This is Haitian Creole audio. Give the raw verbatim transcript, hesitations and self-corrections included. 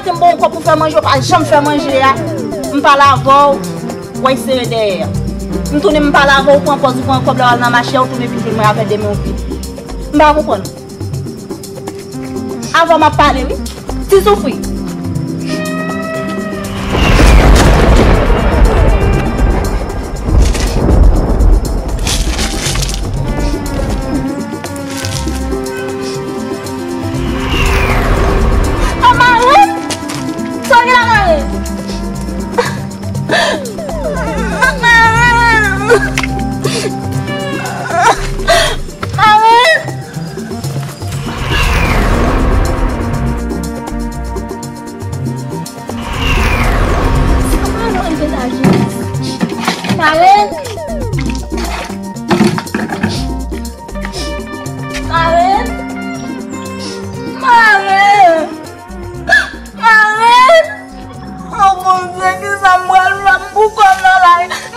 Te m ba w kòb pou fè manje, ou pa janm fè manje a. M pale avè w, w ap sere dèyè. M tounen m pale avè w, ou pran pòz, ou pran kòb la, w al nan mache a, ou tounen vin jwenn mwen avè de men w vid. M pa konprann. Avè w m ap pale, wi. Ti soufri. Amare! Sa w gen la, Amare? Amare! Amare! Sa Amare rive la, Jenis? Amare! Amare! Amare! Amare! O Bondye, kisa m pral fè? M pou kò m nan lari.